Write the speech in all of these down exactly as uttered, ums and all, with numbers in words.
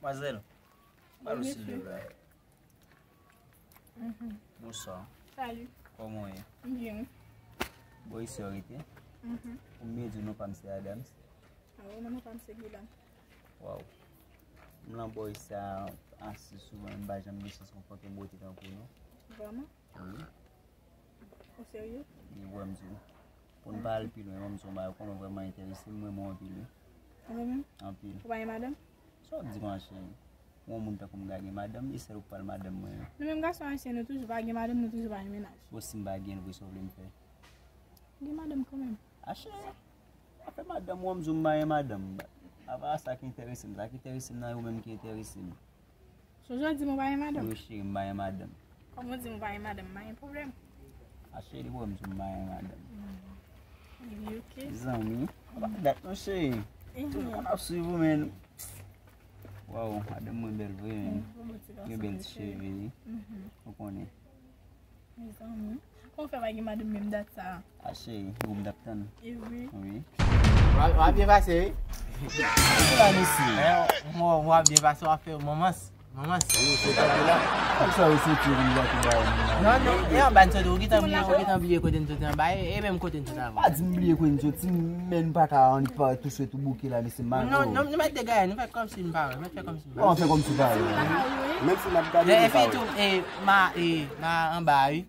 Mazel, ba nou silvouplè. Bonswa. Salut. Kòman w ye? M byen, wi. Bò isi w rete? Mhm. Ou byen di w non pa m se Adams. Ah wi, non, non pa m se Guilan. Waw. M lan bò isi a ase souvan, m pa janm gen chans rankontre yon bote tankou nou. Vrèman? Wi. Ou serye? Wi, wè m di w. Pou n pa al pi lwen, wè m di w, bagay ou konnen w vrèman enterese m, m renmen w anpil, wi. Ou renmen m? Anpil. Ou pa gen madanm? Sa w ap di konsa, cheri? Yon moun tankou m ka gen madanm, e sèl ou k pral madanm mwen. Nou menm gason ayisyen, nou toujou pa gen madanm, nou toujou pa gen mennaj. Bon, si m pa gen l vre, sa w vle m fè? Ou gen madanm kanmenm. A cheri, afè madanm, wè m di w m pa gen madanm. Apa sa ki enterese m, sa ki enterese m nan yo menm ki enterese m. So, jodi m ou pa gen madanm? Wi, cheri, m pa gen madanm. Kòman w di m ou pa gen madanm, m pa gen pwoblèm. A cheri, wè m di w m pa gen madanm. Epi, ok. Zanmi, apa dat non, cheri. Tout moun ap swiv ou, men. Waw, madanm mwen bèl vre, men. Gen bèl ti cheve, wi. Ou konnen. Mezanmi. Kòman w fè pa gen madanm menm dat sa a? A cheri, ou m t ap tann. E vre? Wi. W ap, w ap byen pase, wi. Ou la, mesye. Mwen, w ap byen pase, w ap fè manmans. Manmans. Ou se kanpe la. Kòm sa ou soti vin gate ba moun nan. Non, non, e anba n soti, ou gentan bliye, ou gentan bliye kote n soti anba, e, e menm kote n soti anba. Pa di m bliye kote n soti, men m pa ka annik parèt tou swe tou bouke la, mesye, m pa. Non, non, nou mèt degaje, nou fè kòmsi m pa wè, nou mèt fè kòmsi m pa wè. Kòman fè kòmsi w pa wè? Menm si n ap gade, nou pa wè. Epi tou, e, ma, e, ma anba, wi.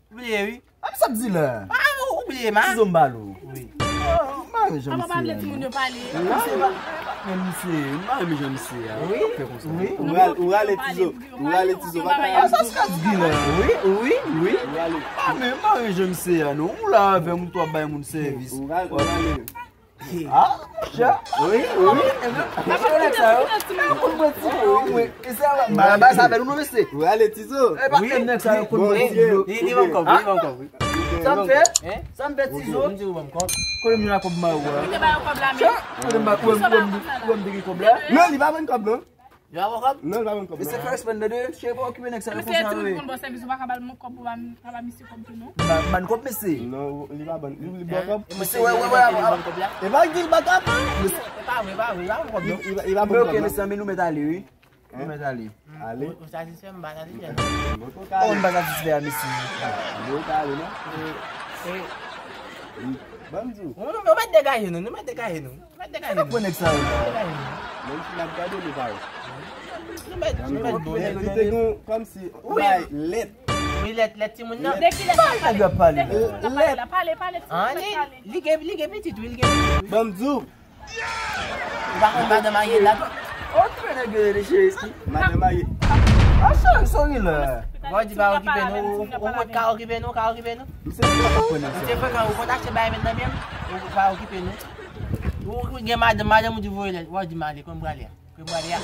Ou bliye, wi. A, sa m di la. A, ou, ou bliye, ma. Tizo m pale w. Wi. Ah, m pa renmen jan misye a, non. Papa pa vle timoun yo pale. Misye pa, men misye, m pa renmen jan misye a. Wi. Fè konsa. Wi. Ou rale, ou rale Tizo. Ou rale Tizo. A, sa s ka di la. Wi, wi, wi. Ou rale. Ah, men m pa renmen jan misye a, non. Ou la avè m, ou tou ap bay moun sèvis. Ou rale, ou rale. Ah, monchè. Wi, wi. Nèg sa yo. Konn mwen ti wi. E sa ba sa bèl ou non mesye. Ou rale Tizo. E pa nèg sa yo konn mwen ti wi. Li li ban m kòb, li ban m kòb, wi. Sa m fè? Sa m fè Tizo. M di ou ban m kòb. Kote m jwenn kòb mwen ou a? Kote m ba yo kòb la men. Kote m ba ou a m te gen kòb la? Non, li pa ban m kòb non. Yo a pran kòb? Non, li pa ban m kòb non. Mesye fè respè n tande, cheri pa okipe nèg sa yo konsa wi. Mesye di ou konn ba w sèvis, ou pa ka ba l kòb pou ba m, pa ba misye kòb tou non. Ban, ban kòb mesye. Non, li pa ban, li, li ban kòb. Mesye wè, wè, wè. E pa di l ban kòb. E pa vre, e pa vre, li pa ban kòb non. Li, li, li pa ban kòb non. Men ok mesye, men nou mèt ale wi. Nou mèt ale. Ale. Ou, ou satisfè, m pa satisfè. Bon, ou pa satisfè a mesye. Bon, ou ka ale non. E, e, Ban m di w. Ou, nou mèt degaje nou, nou mèt degaje nou. Nou mèt degaje nou. Pran nèg sa yo. Menm si n ap gade nou pa wè. Nou mèt, nou mèt bon. Li te gen kòmsi bay lèt. Wi, lèt, lèt timoun nan. De ki lèt la pale? De ki lèt la pale? Pale, pale, timoun nan pale. Li gen, li gen pitit wi, li gen pitit wi. Ban m di w. Ou pa konn madanm Ariel la tou? Okipe nèg yo rele cheri. Madanm Ariel. A cheri, sa w gen la? Bon, di pa okipe nou, ou, ou, ou ka okipe nou, ou ka okipe nou. Misye frekan, ou konn achte bay men nan byen, ou pa okipe nou. Ou gen madanm, madanm ou di voye lèt, w a di m ale, kòm prale a. Kòm prale a.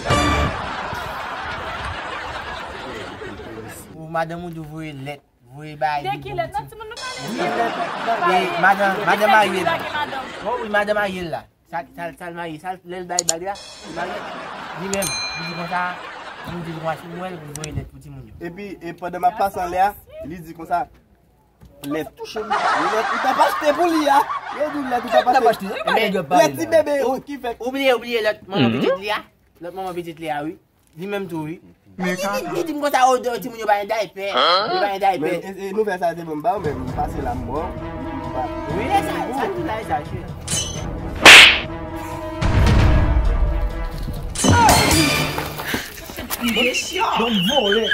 Ou madanm ou di voye lèt, voye bay. De ki lèt? Nan timoun nou pale. Madanm, madanm Ariel. Oh wi, madanm Ariel la. Sa, sa, sa l marye, sa l, lè l bay bag la, li marye. Li menm, li di konsa, moun di l konsa, si m wè l, pou l voye lèt pou timoun yo. Epi, e pandan m ap pase anlè a, li di konsa, lèt. Lèt ou t ap achte pou li a. Yo di w lèt ou t ap achte. Lèt ti bebe yo ki fèk. Ou bliye, ou bliye lèt manman pitit li a. Lèt manman pitit li a, wi. Li menm tou, wi. Li, li, li di m konsa, o, o, timoun yo pa gen daypè. Yo pa gen daypè. Men, e, e, nouvèl sa a te bon, m ba w, men m pase la, m ba w. Wi, e sa, sa m di la, e sa, cheri. Bon, vòlè.